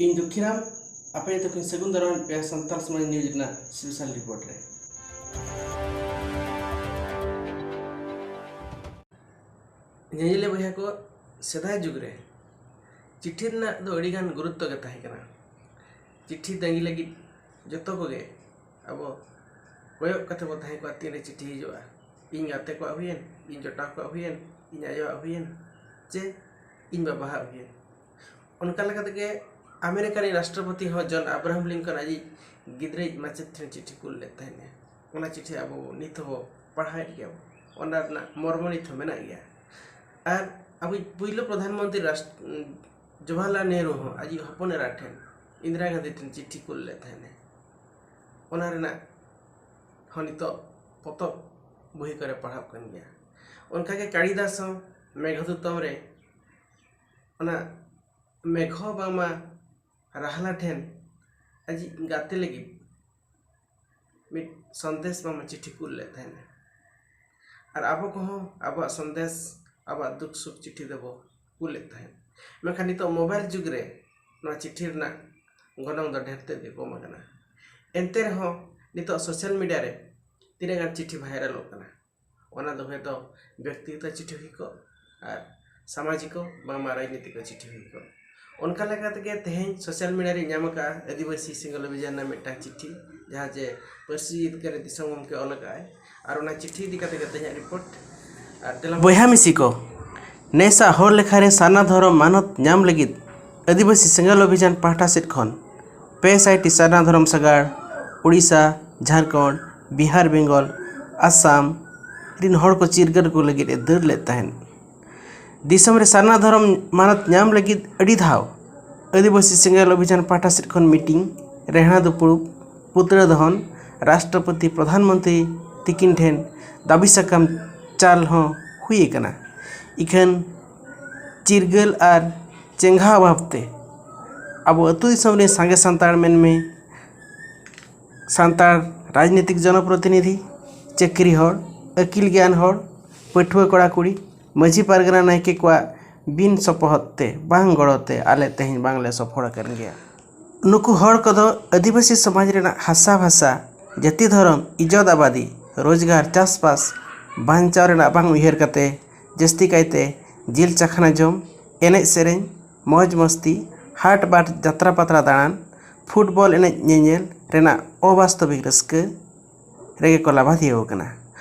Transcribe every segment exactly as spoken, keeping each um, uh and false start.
ᱤᱧ ᱫᱩᱠᱷᱤᱨᱟᱢ, ᱟᱯᱮ ᱡᱚᱛᱚ ᱠᱚᱧ ᱥᱟᱹᱜᱩᱱ ᱫᱟᱨᱟᱢᱮᱫ ᱯᱮᱭᱟ ᱥᱟᱱᱛᱟᱲ ᱥᱚᱢᱟᱡᱽ ᱱᱤᱭᱩᱡᱽ ᱨᱮᱱᱟᱜ ᱥᱯᱮᱥᱟᱞ ᱨᱤᱯᱳᱨᱴ ᱨᱮ᱾ ᱧᱮᱧᱮᱞᱤᱭᱟᱹ ᱵᱚᱭᱦᱟ ᱠᱚ, ᱥᱮᱫᱟᱭ ᱡᱩᱜᱽ ᱨᱮ ᱪᱤᱴᱷᱤ ᱨᱮᱱᱟᱜ ᱫᱚ ᱟᱹᱰᱤᱜᱟᱱ ᱜᱩᱨᱩᱛᱛᱚ ᱜᱮ ᱛᱟᱦᱮᱸ ᱠᱟᱱᱟ᱾ ᱪᱤᱴᱷᱤ ᱛᱟᱺᱜᱤ ᱞᱟᱹᱜᱤᱫ ᱡᱚᱛᱚ ᱠᱚᱜᱮ ᱟᱵᱚ ᱠᱚᱭᱚᱜ ᱠᱟᱛᱮ ᱵᱚ ᱛᱟᱦᱮᱸ ᱠᱚᱜᱼᱟ, ᱛᱤᱱᱨᱮ ᱪᱤᱴᱷᱤ ᱦᱤᱡᱩᱜᱼᱟ᱾ ᱤᱧ ᱜᱟᱛᱮ ᱠᱚᱣᱟᱜ ᱦᱩᱭᱮᱱ, ᱤᱧ ᱡᱚᱴᱟᱣ ᱠᱚᱣᱟᱜ ᱦᱩᱭᱮᱱ, ᱤᱧ ᱟᱭᱳᱣᱟᱜ ᱦᱩᱭᱮᱱ, ᱪᱮ ᱤᱧ ᱵᱟᱵᱟᱣᱟᱜ ᱦᱩᱭᱮᱱ᱾ ᱚᱱᱠᱟ ᱞᱮᱠᱟ ᱛᱮᱜᱮ ᱟᱢᱮᱨᱤᱠᱟ ᱨᱤᱱ ᱨᱟᱥᱴᱨᱚᱯᱚᱛᱤ ᱦᱚᱸ ᱡᱚᱱ ᱟᱵᱨᱟᱦᱟᱢ ᱞᱤᱝᱠᱚᱱ ᱟᱡᱤᱡ ᱜᱤᱫᱽᱨᱟᱹᱭᱤᱡ ᱢᱟᱪᱮᱫ ᱴᱷᱮᱱ ᱪᱤᱴᱷᱤ ᱠᱩᱞ ᱞᱮᱫ ᱛᱟᱦᱮᱸᱫ ᱮ᱾ ᱚᱱᱟ ᱪᱤᱴᱷᱤ ᱟᱵᱚ ᱱᱤᱛ ᱦᱚᱸᱵᱚ ᱯᱟᱲᱦᱟᱣᱮᱫ ᱜᱮᱭᱟ᱾ ᱚᱱᱟ ᱨᱮᱱᱟᱜ ᱢᱚᱨᱢᱚ ᱱᱤᱛ ᱦᱚᱸ ᱢᱮᱱᱟᱜ ᱜᱮᱭᱟ᱾ ᱟᱨ ᱟᱵᱚᱭᱤᱡ ᱯᱩᱭᱞᱩ ᱯᱨᱚᱫᱷᱟᱱ ᱢᱚᱱᱛᱨᱤ ᱨᱟᱥ-, ᱡᱚᱣᱟᱦᱚᱨᱞᱟᱞ ᱱᱮᱦᱨᱩ ᱦᱚᱸ ᱟᱡᱤᱡ ᱦᱚᱯᱚᱱ ᱮᱨᱟ ᱴᱷᱮᱱ, ᱤᱱᱫᱤᱨᱟ ᱜᱟᱱᱫᱷᱤ ᱴᱷᱮᱱ ᱪᱤᱴᱷᱤ ᱠᱩᱞ ᱞᱮᱫ ᱛᱟᱦᱮᱸᱫ ᱮ᱾ ᱚᱱᱟ ᱨᱮᱱᱟᱜ ᱦᱚᱸ ᱱᱤᱛᱚᱜ ᱯᱚᱛᱚᱵ ᱵᱚᱦᱤ ᱠᱚᱨᱮ ᱯᱟᱲᱦᱟᱜ ᱠᱟᱱ ᱜᱮᱭᱟ᱾ ᱚᱱᱠᱟᱜᱮ ᱠᱟᱞᱤᱫᱟᱥ ᱦᱚᱸ ᱢᱮᱜᱷᱚᱫᱩᱛᱚᱢ ᱨᱮ ᱚᱱᱟ ᱢᱮᱜᱷᱚ ᱵᱟᱝᱢᱟ ᱨᱟᱦᱞᱟ ᱴᱷᱮᱱ ᱟᱡᱤᱡ ᱜᱟᱛᱮ ᱞᱟᱹᱜᱤᱫ ᱢᱤᱫ ᱥᱚᱱᱫᱮᱥ ᱵᱟᱝᱢᱟ ᱪᱤᱴᱷᱤ ᱠᱩᱞ ᱞᱮᱫ ᱛᱟᱦᱮᱱᱟ᱾ ᱟᱨ ᱟᱵᱚ ᱠᱚᱦᱚᱸ ᱟᱵᱚᱣᱟᱜ ᱥᱚᱱᱫᱮᱥ, ᱟᱵᱚᱣᱟᱜ ᱫᱩᱠ ᱥᱩᱠ ᱪᱤᱴᱷᱤ ᱫᱚᱵᱚ ᱠᱩᱞᱮᱫ ᱛᱟᱦᱮᱸᱫ᱾ ᱢᱮᱱᱠᱷᱟᱱ ᱱᱤᱛᱚᱜ ᱢᱳᱵᱟᱭᱤᱞ ᱡᱩᱜᱽ ᱨᱮ ᱱᱚᱣᱟ ᱪᱤᱴᱷᱤ ᱨᱮᱱᱟᱜ ᱜᱚᱱᱚᱝ ᱫᱚ ᱰᱷᱮᱨ ᱛᱮᱫ ᱜᱮ ᱠᱚᱢ ᱟᱠᱟᱱᱟ᱾ ᱮᱱᱛᱮ ᱨᱮᱦᱚᱸ ᱱᱤᱛᱚᱜ ᱥᱳᱥᱟᱞ ᱢᱤᱰᱤᱭᱟ ᱨᱮ ᱛᱤᱱᱟᱹᱜ ᱜᱟᱱ ᱪᱤᱴᱷᱤ ᱵᱷᱟᱭᱨᱟᱞᱚᱜ ᱠᱟᱱᱟ, ᱚᱱᱟ ᱫᱚ ᱦᱚᱭᱛᱳ ᱵᱮᱠᱛᱤᱜᱚᱛᱚ ᱪᱤᱴᱷᱤ ᱦᱩᱭ ᱠᱚᱜ ᱟᱨ ᱥᱟᱢᱟᱡᱤᱠᱚ ᱵᱟᱝᱢᱟ ᱨᱟᱡᱽᱱᱤᱛᱤᱠᱚ ᱪᱤᱴᱷᱤ ᱦᱩᱭ ᱠᱚᱜ᱾ ᱚᱱᱠᱟ ᱞᱮᱠᱟ ᱛᱮᱜᱮ ᱛᱮᱦᱮᱧ ᱥᱳᱥᱟᱞ ᱢᱤᱰᱤᱭᱟ ᱨᱮᱧ ᱧᱟᱢ ᱟᱠᱟᱫᱼᱟ ᱟᱹᱫᱤᱵᱟᱹᱥᱤ ᱥᱮᱸᱜᱮᱞ ᱚᱵᱷᱤᱡᱟᱱ ᱨᱮᱱᱟᱜ ᱢᱤᱫᱴᱟᱝ ᱪᱤᱴᱷᱤ, ᱡᱟᱦᱟᱸ ᱡᱮ ᱯᱟᱹᱨᱥᱤ ᱡᱤᱛᱠᱟᱹᱨ ᱨᱮ ᱫᱤᱥᱚᱢ ᱜᱚᱢᱠᱮ ᱚᱞ ᱟᱠᱟᱫᱼᱟᱭ᱾ ᱟᱨ ᱚᱱᱟ ᱪᱤᱴᱷᱤ ᱤᱫᱤ ᱠᱟᱛᱮ ᱜᱮ ᱛᱮᱦᱮᱧᱟᱜ ᱨᱤᱯᱳᱨᱴ᱾ ᱟᱨ ᱛᱮᱞᱟ ᱵᱚᱭᱦᱟ ᱢᱤᱥᱤ ᱠᱚ, ᱱᱮᱥᱟᱜ ᱦᱚᱲ ᱞᱮᱠᱷᱟ ᱨᱮ ᱥᱟᱨᱱᱟ ᱫᱷᱚᱨᱚᱢ ᱢᱟᱱᱚᱛ ᱧᱟᱢ ᱞᱟᱹᱜᱤᱫ ᱟᱹᱫᱤᱵᱟᱹᱥᱤ ᱥᱮᱸᱜᱮᱞ ᱚᱵᱷᱤᱡᱟᱱ ᱯᱟᱦᱴᱟ ᱥᱮᱫ ᱠᱷᱚᱱ ᱯᱮ ᱥᱟᱭ ᱴᱤ ᱥᱟᱨᱱᱟ ᱫᱷᱚᱨᱚᱢ ᱥᱟᱜᱟᱲ ᱩᱲᱤᱥᱥᱟ, ᱡᱷᱟᱲᱠᱷᱚᱸᱰ, ᱵᱤᱦᱟᱨ, ᱵᱮᱝᱜᱚᱞ, ᱟᱥᱟᱢ ᱨᱤᱱ ᱦᱚᱲ ᱠᱚ ᱪᱤᱨᱜᱟᱹᱞ ᱠᱚ ᱞᱟᱹᱜᱤᱫ ᱮ ᱫᱟᱹᱲ ᱞᱮᱫ ᱛᱟᱦᱮᱸᱫ᱾ ᱫᱤᱥᱚᱢ ᱨᱮ ᱥᱟᱨᱱᱟ ᱫᱷᱚᱨᱚᱢ ᱢᱟᱱᱚᱛ ᱧᱟᱢ ᱞᱟᱹᱜᱤᱫ ᱟᱹᱰᱤ ᱫᱷᱟᱣ ᱟᱹᱫᱤᱵᱟᱹᱥᱤ ᱥᱮᱸᱜᱮᱞ ᱚᱵᱷᱤᱡᱟᱱ ᱯᱟᱦᱴᱟ ᱥᱮᱫ ᱠᱷᱚᱱ ᱢᱤᱴᱤᱝ, ᱨᱮᱦᱲᱟ ᱫᱩᱯᱲᱩᱵ, ᱯᱩᱛᱲᱟᱹ ᱫᱚᱦᱚᱱ, ᱨᱟᱥᱴᱨᱚᱯᱚᱛᱤ, ᱯᱨᱚᱫᱷᱟᱱ ᱢᱚᱱᱛᱨᱤ ᱛᱤᱠᱤᱱ ᱴᱷᱮᱱ ᱫᱟᱹᱵᱤ ᱥᱟᱠᱟᱢ ᱪᱟᱞ ᱦᱚᱸ ᱦᱩᱭ ᱟᱠᱟᱱᱟ᱾ ᱤᱠᱷᱟᱹᱱ ᱪᱤᱨᱜᱟᱹᱞ ᱟᱨ ᱪᱮᱸᱜᱷᱟᱣ ᱚᱵᱷᱟᱵᱽ ᱛᱮ ᱟᱵᱚ ᱟᱹᱛᱩ ᱫᱤᱥᱚᱢ ᱨᱮ ᱥᱟᱸᱜᱮ ᱥᱟᱱᱛᱟᱲ ᱢᱮᱱᱢᱮ, ᱥᱟᱱᱛᱟᱲ ᱨᱟᱡᱽᱱᱤᱛᱤᱠ ᱡᱚᱱᱚᱯᱨᱚᱛᱤᱱᱤᱫᱷᱤ, ᱪᱟᱹᱠᱨᱤ ᱦᱚᱲ, ᱟᱹᱠᱤᱞ ᱜᱮᱭᱟᱱ ᱦᱚᱲ, ᱯᱟᱹᱴᱷᱩᱣᱟᱹ ᱠᱚᱲᱟ ᱠᱩᱲᱤ, ᱢᱟᱹᱡᱷᱤ ᱯᱟᱨᱜᱟᱱᱟ ᱱᱟᱭᱠᱮ ᱠᱚᱣᱟᱜ ᱵᱤᱱ ᱥᱚᱯᱚᱦᱚᱫ ᱛᱮ, ᱵᱟᱝ ᱜᱚᱲᱚ ᱛᱮ ᱟᱞᱮ ᱛᱮᱦᱮᱧ ᱵᱟᱝᱞᱮ ᱥᱚᱯᱷᱚᱲ ᱟᱠᱟᱱ ᱜᱮᱭᱟ᱾ ᱱᱩᱠᱩ ᱦᱚᱲ ᱠᱚᱫᱚ ᱟᱹᱫᱤᱵᱟᱹᱥᱤ ᱥᱚᱢᱟᱡᱽ ᱨᱮᱱᱟᱜ ᱦᱟᱥᱟ ᱵᱷᱟᱥᱟ, ᱡᱟᱹᱛᱤ ᱫᱷᱚᱨᱚᱢ, ᱤᱡᱚᱛ ᱟᱵᱟᱫᱤ, ᱨᱳᱡᱽᱜᱟᱨ, ᱪᱟᱥᱵᱟᱥ, ᱵᱟᱧᱪᱟᱣ ᱨᱮᱱᱟᱜ ᱵᱟᱝ ᱩᱭᱦᱟᱹᱨ ᱠᱟᱛᱮ ᱡᱟᱹᱥᱛᱤ ᱠᱟᱭᱛᱮ ᱡᱤᱞ ᱪᱟᱠᱷᱱᱟ ᱡᱚᱢ, ᱮᱱᱮᱡ ᱥᱮᱨᱮᱧ, ᱢᱚᱡᱽ ᱢᱚᱥᱛᱤ, ᱦᱟᱴ ᱵᱟᱴ, ᱡᱟᱛᱨᱟ ᱯᱟᱛᱨᱟ ᱫᱟᱬᱟᱱ, ᱯᱷᱩᱴᱵᱚᱞ ᱮᱱᱮᱡ ᱧᱮᱧᱮᱞ ᱨᱮᱱᱟᱜ ᱚᱵᱟᱥᱛᱚᱵᱤᱠ ᱨᱟᱹᱥᱠᱟᱹ ᱨᱮᱜᱮ ᱠᱚ ᱞᱟᱵᱷᱟᱫᱤᱭᱟᱹ ᱟᱠᱟᱱᱟ᱾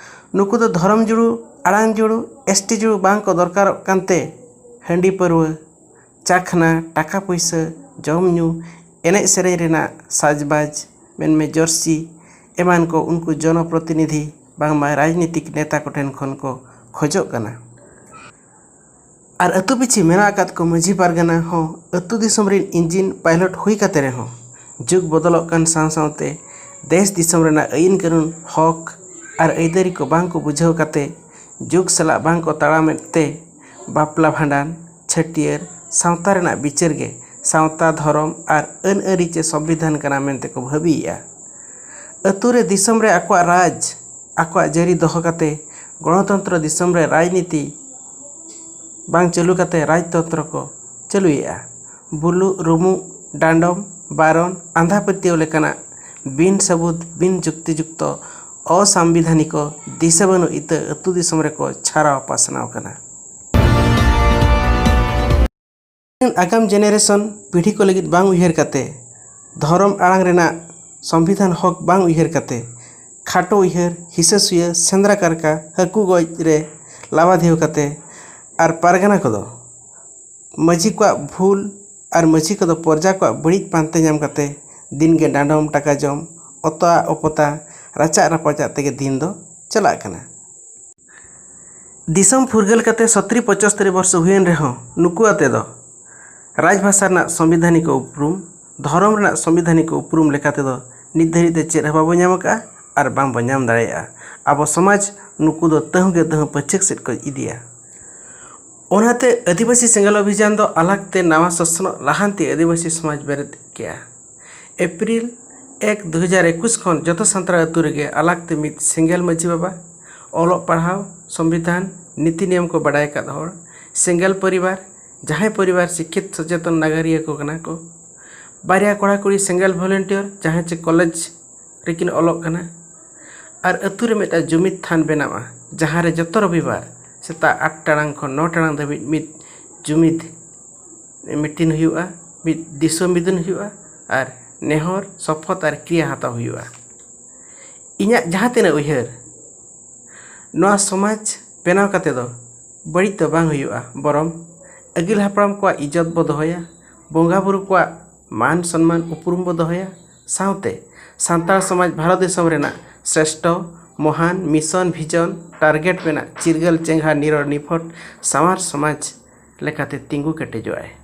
ᱱᱩᱠᱩ ᱫᱚ ᱫᱷᱚᱨᱚᱢ ᱡᱩᱲᱩ, ᱟᱲᱟᱝ ᱡᱩᱲᱩ, ᱮᱥ ᱴᱤ ᱡᱩᱲᱩ ᱵᱟᱝ ᱠᱚ ᱫᱚᱨᱠᱟᱨᱚᱜ ᱠᱟᱱᱛᱮ ᱦᱟᱺᱰᱤ ᱯᱟᱹᱨᱣᱟᱹ, ᱪᱟᱠᱷᱱᱟ, ᱴᱟᱠᱟ ᱯᱩᱭᱥᱟᱹ, ᱡᱚᱢ ᱧᱩ, ᱮᱱᱮᱡ ᱥᱮᱨᱮᱧ ᱨᱮᱱᱟᱜ ᱥᱟᱡᱽᱵᱟᱡᱽ, ᱢᱮᱱᱢᱮ ᱡᱚᱨᱥᱤ ᱮᱢᱟᱱ ᱠᱚ ᱩᱱᱠᱩ ᱡᱚᱱᱚᱯᱨᱚᱛᱤᱱᱤᱫᱷᱤ ᱵᱟᱝᱢᱟ ᱨᱟᱡᱽᱱᱤᱛᱤᱠ ᱱᱮᱛᱟ ᱠᱚᱴᱷᱮᱱ ᱠᱷᱚᱱ ᱠᱚ ᱠᱷᱚᱡᱚᱜ ᱠᱟᱱᱟ᱾ ᱟᱨ ᱟᱹᱛᱩ ᱯᱤᱪᱷᱤ ᱢᱮᱱᱟᱜ ᱟᱠᱟᱫ ᱠᱚ ᱢᱟᱹᱡᱷᱤ ᱯᱟᱨᱜᱟᱱᱟ ᱦᱚᱸ ᱟᱹᱛᱩ ᱫᱤᱥᱚᱢ ᱨᱤᱱ ᱤᱧᱡᱤᱱ ᱯᱟᱭᱞᱚᱴ ᱦᱩᱭ ᱠᱟᱛᱮ ᱨᱮᱦᱚᱸ ᱡᱩᱜᱽ ᱵᱚᱫᱚᱞᱚᱜ ᱠᱟᱱ ᱥᱟᱶ ᱥᱟᱶᱛᱮ ᱫᱮᱥ ᱫᱤᱥᱚᱢ ᱨᱮᱱᱟᱜ ᱟᱹᱭᱤᱱ ᱠᱟᱹᱱᱩᱱ, ᱦᱚᱠ ᱟᱨ ᱟᱹᱭᱫᱟᱹᱨᱤ ᱠᱚ ᱵᱟᱝ ᱠᱚ ᱵᱩᱡᱷᱟᱹᱣ ᱠᱟᱛᱮ ᱡᱩᱜᱽ ᱥᱟᱞᱟᱜ ᱵᱟᱝ ᱠᱚ ᱛᱟᱲᱟᱢᱮᱫ ᱛᱮ ᱵᱟᱯᱞᱟ ᱵᱷᱟᱸᱰᱟᱱ, ᱪᱷᱟᱹᱴᱭᱟᱹᱨ, ᱥᱟᱶᱛᱟ ᱨᱮᱱᱟᱜ ᱵᱤᱪᱟᱹᱨ ᱜᱮ ᱥᱟᱶᱛᱟ, ᱫᱷᱚᱨᱚᱢ ᱟᱨ ᱟᱹᱱ ᱟᱹᱨᱤ ᱪᱮ ᱥᱚᱝᱵᱤᱫᱷᱟᱱ ᱠᱟᱱᱟ ᱢᱮᱱᱛᱮ ᱠᱚ ᱵᱷᱟᱹᱵᱤᱭᱮᱫᱼᱟ᱾ ᱟᱹᱛᱩ ᱨᱮ ᱫᱤᱥᱚᱢ ᱨᱮ ᱟᱠᱚᱣᱟᱜ ᱨᱟᱡᱽ, ᱟᱠᱚᱣᱟᱜ ᱡᱟᱹᱨᱤ ᱫᱚᱦᱚ ᱠᱟᱛᱮ ᱜᱚᱱᱚᱛᱚᱱᱛᱨᱚ ᱫᱤᱥᱚᱢ ᱨᱮ ᱨᱟᱡᱽᱱᱤᱛᱤ ᱵᱟᱝ ᱪᱟᱹᱞᱩ ᱠᱟᱛᱮ ᱨᱟᱡᱽᱛᱚᱱᱛᱨᱚ ᱠᱚ ᱪᱟᱹᱞᱩᱭᱮᱫᱼᱟ᱾ ᱵᱩᱞᱩᱜ, ᱨᱩᱢᱩᱜ, ᱰᱟᱸᱰᱚᱢ, ᱵᱟᱨᱚᱱ, ᱟᱸᱫᱷᱟ ᱯᱟᱹᱛᱭᱟᱹᱣ ᱞᱮᱠᱟᱱᱟᱜ ᱵᱤᱱ ᱥᱟᱹᱵᱩᱫ, ᱵᱤᱱ ᱡᱩᱠᱛᱤ ᱡᱩᱠᱛᱚ, ᱚᱥᱟᱢᱵᱤᱫᱷᱟᱱᱤᱠᱚ ᱫᱤᱥᱟᱹ ᱵᱟᱹᱱᱩᱜ ᱤᱛᱟᱹ ᱟᱹᱛᱩ ᱫᱤᱥᱚᱢ ᱨᱮᱠᱚ ᱪᱷᱟᱨᱟᱣ ᱯᱟᱥᱱᱟᱣ ᱠᱟᱱᱟ᱾ ᱟᱜᱟᱢ ᱡᱮᱱᱟᱨᱮᱥᱚᱱ ᱯᱤᱲᱦᱤ ᱠᱚ ᱞᱟᱹᱜᱤᱫ ᱵᱟᱝ ᱩᱭᱦᱟᱹᱨ ᱠᱟᱛᱮ, ᱫᱷᱚᱨᱚᱢ ᱟᱲᱟᱝ ᱨᱮᱱᱟᱜ ᱥᱚᱝᱵᱤᱫᱷᱟᱱ ᱦᱚᱠ ᱵᱟᱝ ᱩᱭᱦᱟᱹᱨ ᱠᱟᱛᱮ, ᱠᱷᱟᱴᱚ ᱩᱭᱦᱟᱹᱨ, ᱦᱤᱥᱟᱹ ᱥᱩᱭᱟᱹ, ᱥᱮᱸᱫᱽᱨᱟ ᱠᱟᱨᱠᱟ, ᱦᱟᱹᱠᱩ ᱜᱚᱡ ᱨᱮ ᱞᱟᱵᱟᱫᱷᱤᱭᱟᱹ ᱠᱟᱛᱮ ᱟᱨ ᱯᱟᱨᱜᱟᱱᱟ ᱠᱚᱫᱚ ᱢᱟᱹᱡᱷᱤ ᱠᱚᱣᱟᱜ ᱵᱷᱩᱞ ᱟᱨ ᱢᱟᱹᱡᱷᱤ ᱠᱚᱫᱚ ᱯᱚᱨᱡᱟ ᱠᱚᱣᱟᱜ ᱵᱟᱹᱲᱤᱡ ᱯᱟᱱᱛᱮ ᱧᱟᱢ ᱠᱟᱛᱮ ᱫᱤᱱ ᱜᱮ ᱰᱟᱸᱰᱚᱢ, ᱴᱟᱠᱟ ᱡᱚᱢ, ᱚᱛᱟ ᱚᱯᱚᱛᱟ, ᱨᱟᱪᱟᱜ ᱨᱟᱯᱟᱪᱟᱜ ᱛᱮᱜᱮ ᱫᱤᱱ ᱫᱚ ᱪᱟᱞᱟᱜ ᱠᱟᱱᱟ᱾ ᱫᱤᱥᱚᱢ ᱯᱷᱩᱨᱜᱟᱹᱞ ᱠᱟᱛᱮ ᱥᱚᱛᱨᱤ ᱯᱚᱸᱪᱟᱛᱛᱚᱨᱤ ᱵᱚᱨᱥᱚ ᱦᱩᱭᱮᱱ ᱨᱮᱦᱚᱸ ᱱᱩᱠᱩ ᱟᱛᱮ ᱫᱚ ᱨᱟᱡᱽᱵᱷᱟᱥᱟ ᱨᱮᱱᱟᱜ ᱥᱚᱝᱵᱤᱫᱷᱟᱱᱤᱠ ᱩᱯᱨᱩᱢ, ᱫᱷᱚᱨᱚᱢ ᱨᱮᱱᱟᱜ ᱥᱚᱝᱵᱤᱫᱷᱟᱱᱤᱠ ᱩᱯᱨᱩᱢ ᱞᱮᱠᱟ ᱛᱮᱫᱚ ᱱᱤᱛ ᱫᱷᱟᱹᱨᱤᱡ ᱛᱮ ᱪᱮᱫ ᱦᱚᱸ ᱵᱟᱵᱚ ᱧᱟᱢ ᱟᱠᱟᱫᱼᱟ ᱟᱨ ᱵᱟᱝ ᱵᱚ ᱧᱟᱢ ᱫᱟᱲᱮᱭᱟᱜᱼᱟ᱾ ᱟᱵᱚ ᱥᱚᱢᱟᱡᱽ ᱱᱩᱠᱩ ᱫᱚ ᱛᱟᱹᱦᱩ ᱜᱮ ᱛᱟᱹᱦᱩ ᱯᱟᱹᱪᱷᱟᱹᱠ ᱥᱮᱫ ᱠᱚ ᱤᱫᱤᱭᱟ᱾ ᱚᱱᱟᱛᱮ ᱟᱹᱫᱤᱵᱟᱹᱥᱤ ᱥᱮᱸᱜᱮᱞ ᱚᱵᱷᱤᱡᱟᱱ ᱫᱚ ᱟᱞᱟᱜᱽ ᱛᱮ ᱱᱟᱣᱟ ᱥᱚᱥᱱᱚᱜ ᱞᱟᱦᱟᱱᱛᱤ ᱟᱹᱫᱤᱵᱟᱹᱥᱤ ᱥᱚᱢᱟᱡᱽ ᱵᱮᱨᱮᱫ ᱠᱮᱜᱼᱟ᱾ ᱮᱯᱨᱤᱞ ᱮᱠ ᱫᱩ ᱦᱟᱡᱟᱨ ᱮᱠᱩᱥ ᱠᱷᱚᱱ ᱡᱚᱛᱚ ᱥᱟᱱᱛᱟᱲ ᱟᱹᱛᱩ ᱨᱮᱜᱮ ᱟᱞᱟᱜᱽ ᱛᱮ ᱢᱤᱫ ᱥᱮᱸᱜᱮᱞ ᱢᱟᱹᱡᱷᱤ ᱵᱟᱵᱟ, ᱚᱞᱚᱜ ᱯᱟᱲᱦᱟᱣ, ᱥᱚᱝᱵᱤᱫᱷᱟᱱ, ᱱᱤᱛᱤ ᱱᱤᱭᱚᱢ ᱠᱚ ᱵᱟᱰᱟᱭ ᱟᱠᱟᱫ ᱦᱚᱲ, ᱥᱮᱸᱜᱮᱞ ᱯᱚᱨᱤᱵᱟᱨ, ᱡᱟᱦᱟᱸᱭ ᱯᱚᱨᱤᱵᱟᱨ ᱥᱤᱠᱠᱷᱤᱛ ᱥᱚᱪᱮᱛᱚᱱ ᱱᱟᱜᱟᱨᱤᱭᱟᱹ ᱠᱚ ᱠᱟᱱᱟ ᱠᱚ᱾ ᱵᱟᱨᱭᱟ ᱠᱚᱲᱟ ᱠᱩᱲᱤ ᱥᱮᱸᱜᱮᱞ ᱵᱷᱚᱞᱮᱱᱴᱤᱭᱟᱨ, ᱡᱟᱦᱟᱸᱭ ᱪᱮ ᱠᱚᱞᱮᱡᱽ ᱨᱮᱠᱤᱱ ᱚᱞᱚᱜ ᱠᱟᱱᱟ᱾ ᱟᱨ ᱟᱹᱛᱩ ᱨᱮ ᱢᱤᱫᱴᱟᱝ ᱡᱩᱢᱤᱫ ᱛᱷᱟᱱ ᱵᱮᱱᱟᱜᱼᱟ, ᱡᱟᱦᱟᱸ ᱨᱮ ᱡᱚᱛᱚ ᱨᱚᱵᱤᱵᱟᱨ ᱥᱮᱛᱟᱜ ᱟᱴ ᱴᱟᱲᱟᱝ ᱠᱷᱚᱱ ᱱᱚ ᱴᱟᱲᱟᱝ ᱫᱷᱟᱹᱵᱤᱡ ᱢᱤᱫ ᱡᱩᱢᱤᱫ ᱢᱤᱴᱤᱝ ᱦᱩᱭᱩᱜᱼᱟ, ᱢᱤᱫ ᱫᱤᱥᱚᱢ ᱢᱤᱫᱩᱱ ᱦᱩᱭᱩᱜᱼᱟ ᱟᱨ ᱱᱮᱦᱚᱨ, ᱥᱚᱯᱚᱛ ᱟᱨ ᱠᱨᱤᱭᱟ ᱦᱟᱛᱟᱣ ᱦᱩᱭᱩᱜᱼᱟ᱾ ᱤᱧᱟᱹᱜ ᱡᱟᱦᱟᱸ ᱛᱤᱱᱟᱹᱜ ᱩᱭᱦᱟᱹᱨ, ᱱᱚᱣᱟ ᱥᱚᱢᱟᱡᱽ ᱵᱮᱱᱟᱣ ᱠᱟᱛᱮ ᱫᱚ ᱵᱟᱹᱲᱤᱡ ᱫᱚ ᱵᱟᱝ ᱦᱩᱭᱩᱜᱼᱟ, ᱵᱚᱨᱚᱝ ᱟᱹᱜᱤᱞ ᱦᱟᱯᱲᱟᱢ ᱠᱚᱣᱟᱜ ᱤᱡᱽᱡᱚᱛ ᱵᱚ ᱫᱚᱦᱚᱭᱟ, ᱵᱚᱸᱜᱟ ᱵᱩᱨᱩ ᱠᱚᱣᱟᱜ ᱢᱟᱱ ᱥᱚᱱᱢᱟᱱ ᱩᱯᱨᱩᱢ ᱵᱚ ᱫᱚᱦᱚᱭᱟ, ᱥᱟᱶᱛᱮ ᱥᱟᱱᱛᱟᱲ ᱥᱚᱢᱟᱡᱽ ᱵᱷᱟᱨᱚᱛ ᱫᱤᱥᱚᱢ ᱨᱮᱱᱟᱜ ᱥᱨᱮᱥᱴᱷᱚ, ᱢᱚᱦᱟᱱ, ᱢᱤᱥᱚᱱ, ᱵᱷᱤᱡᱚᱱ, ᱴᱟᱨᱜᱮᱴ ᱢᱮᱱᱟᱜ ᱪᱤᱨᱜᱟᱹᱞ, ᱪᱮᱸᱜᱷᱟ, ᱱᱤᱨᱚᱲ, ᱱᱤᱯᱷᱚᱴ, ᱥᱟᱶᱟᱨ ᱥᱚᱢᱟᱡᱽ ᱞᱮᱠᱟᱛᱮ ᱛᱤᱸᱜᱩ ᱠᱮᱴᱮᱡᱚᱜᱼᱟᱭ᱾